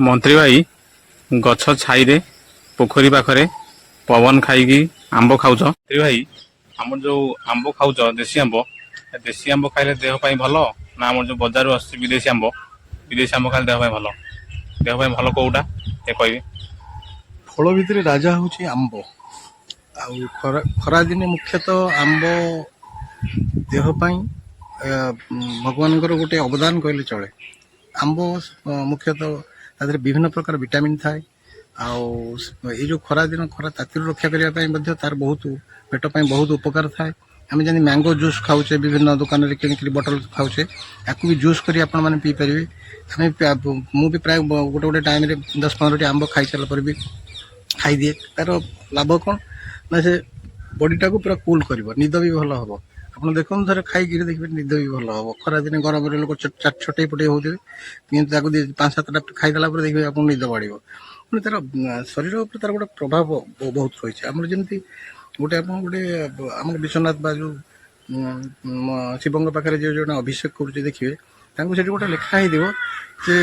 ମନ୍ତ୍ରୀ ଭାଇ, ଗଛ ଛାଇରେ ପୋଖରୀ ପାଖରେ ପବନ ଖାଇକି ଆମ୍ବ ଖାଉଛ। ମନ୍ତ୍ରୀ ଭାଇ, ଆମର ଯୋଉ ଆମ୍ବ ଖାଉଛ, ଦେଶୀ ଆମ୍ବ, ଏ ଦେଶୀ ଆମ୍ବ ଖାଇଲେ ଦେହ ପାଇଁ ଭଲ ନା ଆମର ଯୋଉ ବଜାରରୁ ଆସୁଛି ବିଦେଶୀ ଆମ୍ବ, ବିଦେଶୀ ଆମ୍ବ ଖାଇଲେ ଦେହ ପାଇଁ ଭଲ? ଦେହ ପାଇଁ ଭଲ କୋଉଟା ଏ କହିବେ? ଫଳ ଭିତରେ ରାଜା ହେଉଛି ଆମ୍ବ। ଆଉ ଖରାଦିନେ ମୁଖ୍ୟତଃ ଆମ୍ବ ଦେହ ପାଇଁ ଭଗବାନଙ୍କର ଗୋଟେ ଅବଦାନ କହିଲେ ଚଳେ। ଆମ୍ବ ମୁଖ୍ୟତଃ ତା ଦେହରେ ବିଭିନ୍ନ ପ୍ରକାର ଭିଟାମିନ୍ ଥାଏ। ଆଉ ଏଇ ଯେଉଁ ଖରାଦିନ ଖରା ତାତିରୁ ରକ୍ଷା କରିବା ପାଇଁ ମଧ୍ୟ ତାର ବହୁତ ପେଟ ପାଇଁ ବହୁତ ଉପକାର ଥାଏ। ଆମେ ଯେମିତି ମ୍ୟାଙ୍ଗୋ ଜୁସ୍ ଖାଉଛେ, ବିଭିନ୍ନ ଦୋକାନରେ କିଣିକିରି ବଟଲ ଖାଉଛେ, ତାକୁ ବି ଜୁସ୍ କରି ଆପଣମାନେ ପିଇପାରିବେ। ମୁଁ ବି ପ୍ରାୟ ଗୋଟେ ଗୋଟେ ଟାଇମ୍ରେ 10-15ଟି ଆମ୍ବ ଖାଇସାରିଲା ପରେ ବି ଖାଇଦିଏ। ତାର ଲାଭ କ'ଣ ନା ସେ ବଡିଟାକୁ ପୁରା କୁଲ୍ କରିବ, ନିଦ ବି ଭଲ ହବ। ଆପଣ ଦେଖନ୍ତୁ, ଥରେ ଖାଇକିରି ଦେଖିବେ, ନିଦ ବି ଭଲ ହବ। ଖରାଦିନେ ଗରମରେ ଲୋକ ଛଟେଇ ପଟେଇ ହଉଥିବେ, କିନ୍ତୁ ତାକୁ ପାଞ୍ଚ ସାତଟା ଖାଇଦେଲା ପରେ ଦେଖିବେ ଆପଣଙ୍କୁ ନିଦ ମାଡ଼ିବ। ପୁଣି ତାର ଶରୀର ଉପରେ ତାର ଗୋଟେ ପ୍ରଭାବ ବହୁତ ରହିଛି। ଆମର ଯେମିତି ଗୋଟେ ଆପଣ ଗୋଟେ ଆମର ବିଶ୍ୱନାଥ ବା ଯୋଉ ଶିବଙ୍କ ପାଖରେ ଯେଉଁ ଜଣେ ଅଭିଷେକ କରୁଛି ଦେଖିବେ, ତାଙ୍କୁ ସେଠି ଗୋଟେ ଲେଖା ହେଇଥିବ ଯେ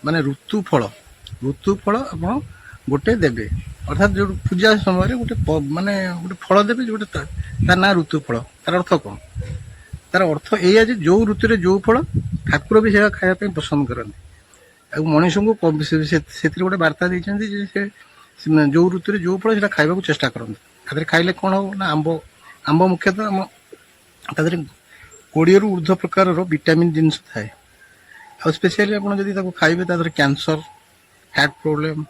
ମାନେ ଋତୁ ଫଳ, ଋତୁ ଫଳ ଆପଣ ଗୋଟେ ଦେବେ। ଅର୍ଥାତ୍ ଯୋଉ ପୂଜା ସମୟରେ ଗୋଟେ ମାନେ ଗୋଟେ ଫଳ ଦେବେ, ଯୋଉଟା ତା ନାଁ ଋତୁ ଫଳ। ତାର ଅର୍ଥ କ'ଣ? ତାର ଅର୍ଥ ଏଇଆ ଯେ ଯୋଉ ଋତୁରେ ଯୋଉ ଫଳ, ଠାକୁର ବି ସେଇଆ ଖାଇବା ପାଇଁ ପସନ୍ଦ କରନ୍ତି। ଆଉ ମଣିଷଙ୍କୁ ସେଥିରେ ଗୋଟେ ବାର୍ତ୍ତା ଦେଇଛନ୍ତି ଯେ ସେ ଯୋଉ ଋତୁରେ ଯୋଉ ଫଳ, ସେଇଟା ଖାଇବାକୁ ଚେଷ୍ଟା କରନ୍ତୁ। ତା ଦେହରେ ଖାଇଲେ କ'ଣ ହବ ନା ଆମ୍ବ ମୁଖ୍ୟତଃ ଆମ ତା ଦେହରେ 20ରୁ ଉର୍ଦ୍ଧ୍ୱ ପ୍ରକାରର ଭିଟାମିନ୍ ଜିନିଷ ଥାଏ। ଆଉ ସ୍ପେଶିଆଲି ଆପଣ ଯଦି ତାକୁ ଖାଇବେ, ତା ଦେହରେ କ୍ୟାନ୍ସର, ହାର୍ଟ ପ୍ରୋବ୍ଲେମ୍,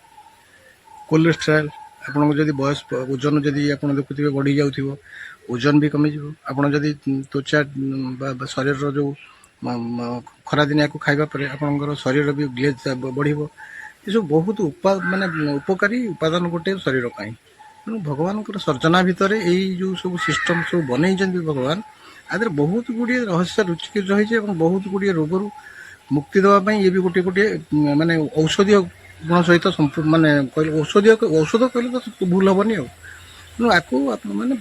କୋଲେଷ୍ଟ୍ରଲ୍, ଆପଣଙ୍କ ଯଦି ବୟସ ଓଜନ ଯଦି ଆପଣ ଦେଖୁଥିବେ ବଢ଼ି ଯାଉଥିବ, ଓଜନ ବି କମିଯିବ। ଆପଣ ଯଦି ତ୍ୱଚା ବା ଶରୀରର ଯୋଉ ଖରାଦିନେ ୟାକୁ ଖାଇବା ପରେ ଆପଣଙ୍କର ଶରୀର ବି ଗ୍ଲେଜ୍ ବଢ଼ିବ। ଏସବୁ ବହୁତ ମାନେ ଉପକାରୀ ଉପାଦାନ ଗୋଟେ ଶରୀର ପାଇଁ। ତେଣୁ ଭଗବାନଙ୍କର ସର୍ଜନା ଭିତରେ ଏଇ ଯୋଉ ସବୁ ସିଷ୍ଟମ ସବୁ ବନେଇଛନ୍ତି ଭଗବାନ, ଆ ଦେହରେ ବହୁତ ଗୁଡ଼ିଏ ରହସ୍ୟ ଲୁଚିକି ରହିଛି ଏବଂ ବହୁତ ଗୁଡ଼ିଏ ରୋଗରୁ ମୁକ୍ତି ଦେବା ପାଇଁ ଇଏ ବି ଗୋଟିଏ ଗୋଟିଏ ମାନେ ଔଷଧୀୟ ଗୁଣ ସହିତ ମାନେ କହିଲେ ଔଷଧୀୟ, ଔଷଧ କହିଲେ ତ ଭୁଲ ହବନି। ଆଉ ତେଣୁ ଆକୁ ଆପଣମାନେ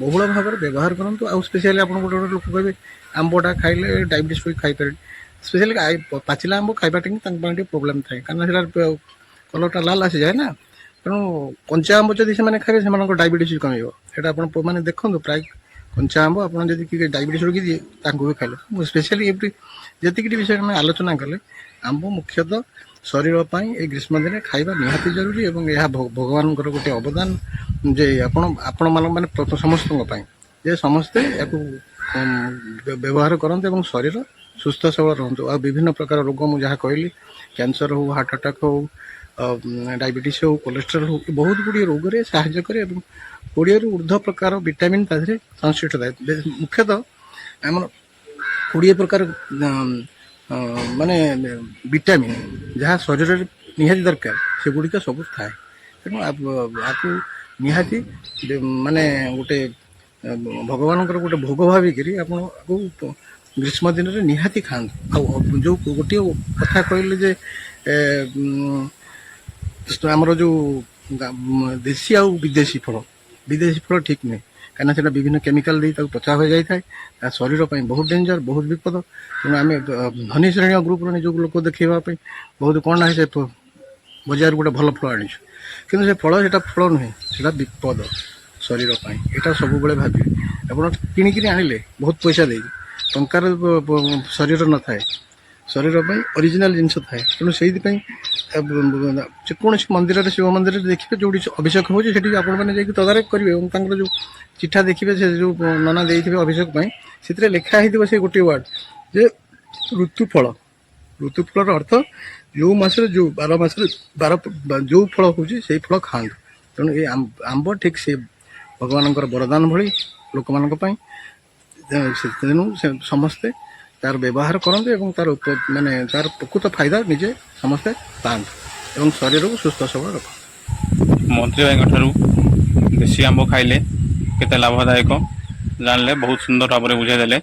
ବହୁଳ ଭାବରେ ବ୍ୟବହାର କରନ୍ତୁ। ଆଉ ସ୍ପେଶିଆଲି ଆପଣ ଗୋଟେ ଗୋଟେ ଲୋକ କହିବେ, ଆମ୍ବଟା ଖାଇଲେ ଡାଇବେଟିସ୍ ରୋଗୀ ଖାଇପାରିବେନି। ସ୍ପେଶିଆଲି ପାଚିଲା ଆମ୍ବ ଖାଇବାଟା ହିଁ ତାଙ୍କ ପାଇଁ ଟିକେ ପ୍ରୋବ୍ଲେମ୍ ଥାଏ, କାରଣ ସେଟା କଲରଟା ଲାଲ ଆସିଯାଏ ନା। ତେଣୁ କଞ୍ଚା ଆମ୍ବ ଯଦି ସେମାନେ ଖାଇବେ, ସେମାନଙ୍କ ଡାଇବେଟିସ୍ ବି କମିବ। ସେଇଟା ଆପଣ ମାନେ ଦେଖନ୍ତୁ, ପ୍ରାୟ କଞ୍ଚା ଆମ୍ବ ଆପଣ ଯଦି କିଏ ଡାଇବେଟିସ୍ ରୋଗୀ ଦିଏ, ତାଙ୍କୁ ବି ଖାଇଲେ। ମୁଁ ସ୍ପେଶିଆଲି ଏପରି ଯେତିକିଟି ବିଷୟରେ ଆମେ ଆଲୋଚନା କଲେ, ଆମ୍ବ ମୁଖ୍ୟତଃ ଶରୀର ପାଇଁ ଏଇ ଗ୍ରୀଷ୍ମ ଦିନେ ଖାଇବା ନିହାତି ଜରୁରୀ ଏବଂ ଏହା ଭଗବାନଙ୍କର ଗୋଟେ ଅବଦାନ ଯେ ଆପଣମାନଙ୍କ ମାନେ ସମସ୍ତଙ୍କ ପାଇଁ ଯେ ସମସ୍ତେ ଏହାକୁ ବ୍ୟବହାର କରନ୍ତୁ ଏବଂ ଶରୀର ସୁସ୍ଥ ସବଳ ରୁହନ୍ତୁ। ଆଉ ବିଭିନ୍ନ ପ୍ରକାର ରୋଗ ମୁଁ ଯାହା କହିଲି, କ୍ୟାନ୍ସର ହଉ, ହାର୍ଟ ଆଟାକ୍ ହଉ, ଡାଇବେଟିସ୍ ହଉ, କୋଲେଷ୍ଟ୍ରଲ୍ ହଉ, ଏ ବହୁତ ଗୁଡ଼ିଏ ରୋଗରେ ସାହାଯ୍ୟ କରେ ଏବଂ 20ରୁ ଉର୍ଦ୍ଧ୍ୱ ପ୍ରକାର ଭିଟାମିନ୍ ତା ଦେହରେ ସଂଶ୍ଳିଷ୍ଟ ଥାଏ। ମୁଖ୍ୟତଃ ଆମର 20 ପ୍ରକାର ମାନେ ଭିଟାମିନ୍ ଯାହା ଶରୀରରେ ନିହାତି ଦରକାର, ସେଗୁଡ଼ିକ ସବୁ ଥାଏ। ତେଣୁ ଆକୁ ନିହାତି ମାନେ ଗୋଟେ ଭଗବାନଙ୍କର ଗୋଟେ ଭୋଗ ଭାବିକିରି ଆପଣ ଆକୁ ଗ୍ରୀଷ୍ମ ଦିନରେ ନିହାତି ଖାଆନ୍ତୁ। ଆଉ ଯୋଉ ଗୋଟିଏ କଥା କହିଲେ ଯେ ଆମର ଯୋଉ ଦେଶୀ ଆଉ ବିଦେଶୀ ଫଳ, ବିଦେଶୀ ଫଳ ଠିକ୍ ନୁହେଁ, କାହିଁକିନା ସେଟା ବିଭିନ୍ନ କେମିକାଲ ଦେଇ ତାକୁ ପଚା ହୋଇଯାଇଥାଏ। ତା ଶରୀର ପାଇଁ ବହୁତ ଡେଞ୍ଜର, ବହୁତ ବିପଦ। ତେଣୁ ଆମେ ଧନୀ ଶ୍ରେଣୀୟ ଗ୍ରୁପର ନିଜକୁ ଲୋକ ଦେଖେଇବା ପାଇଁ ବହୁତ କ'ଣ ନାହିଁ, ସେ ବଜାରରୁ ଗୋଟେ ଭଲ ଫଳ ଆଣିଛୁ, କିନ୍ତୁ ସେ ଫଳ ସେଟା ଫଳ ନୁହେଁ, ସେଟା ବିପଦ ଶରୀର ପାଇଁ। ଏଇଟା ସବୁବେଳେ ଭାବିବେ। ଆପଣ କିଣିକିରି ଆଣିଲେ ବହୁତ ପଇସା ଦେଇକି, ଟଙ୍କାର ଶରୀର ନଥାଏ, ଶରୀର ପାଇଁ ଅରିଜିନାଲ ଜିନିଷ ଥାଏ। ତେଣୁ ସେଇଥିପାଇଁ ଯେକୌଣସି ମନ୍ଦିରରେ, ଶିବ ମନ୍ଦିରରେ ଦେଖିବେ, ଯୋଉଠି ଅଭିଷେକ ହେଉଛି, ସେଠି ଆପଣମାନେ ଯାଇକି ତଦାରଖ କରିବେ ଏବଂ ତାଙ୍କର ଯୋଉ ଚିଠା ଦେଖିବେ, ସେ ଯୋଉ ନନା ଦେଇଥିବେ ଅଭିଷେକ ପାଇଁ, ସେଥିରେ ଲେଖା ହେଇଥିବ ସେ ଗୋଟିଏ ୱାର୍ଡ ଯେ ଋତୁ ଫଳ। ଋତୁ ଫଳର ଅର୍ଥ ଯୋଉ ମାସରେ ଯୋଉ 12 ମାସରେ 12 ଯୋଉ ଫଳ ହେଉଛି, ସେଇ ଫଳ ଖାଆନ୍ତୁ। ତେଣୁ ଏ ଆମ୍ବ ଠିକ୍ ସେ ଭଗବାନଙ୍କର ବରଦାନ ଭଳି ଲୋକମାନଙ୍କ ପାଇଁ। ତେଣୁ ସେ ସମସ୍ତେ ତାର ବ୍ୟବହାର କରନ୍ତୁ ଏବଂ ତାର ମାନେ ତାର ପ୍ରକୃତ ଫାଇଦା ନିଜେ ସମସ୍ତେ ପାଆନ୍ତୁ ଏବଂ ଶରୀରକୁ ସୁସ୍ଥ ସବଳ ରଖନ୍ତୁ। ମନ୍ତ୍ରୀ ଭାଇଙ୍କ ଠାରୁ ଦେଶୀ ଆମ୍ବ ଖାଇଲେ କେତେ ଲାଭଦାୟକ ଜାଣିଲେ, ବହୁତ ସୁନ୍ଦର ଭାବରେ ବୁଝାଇଦେଲେ।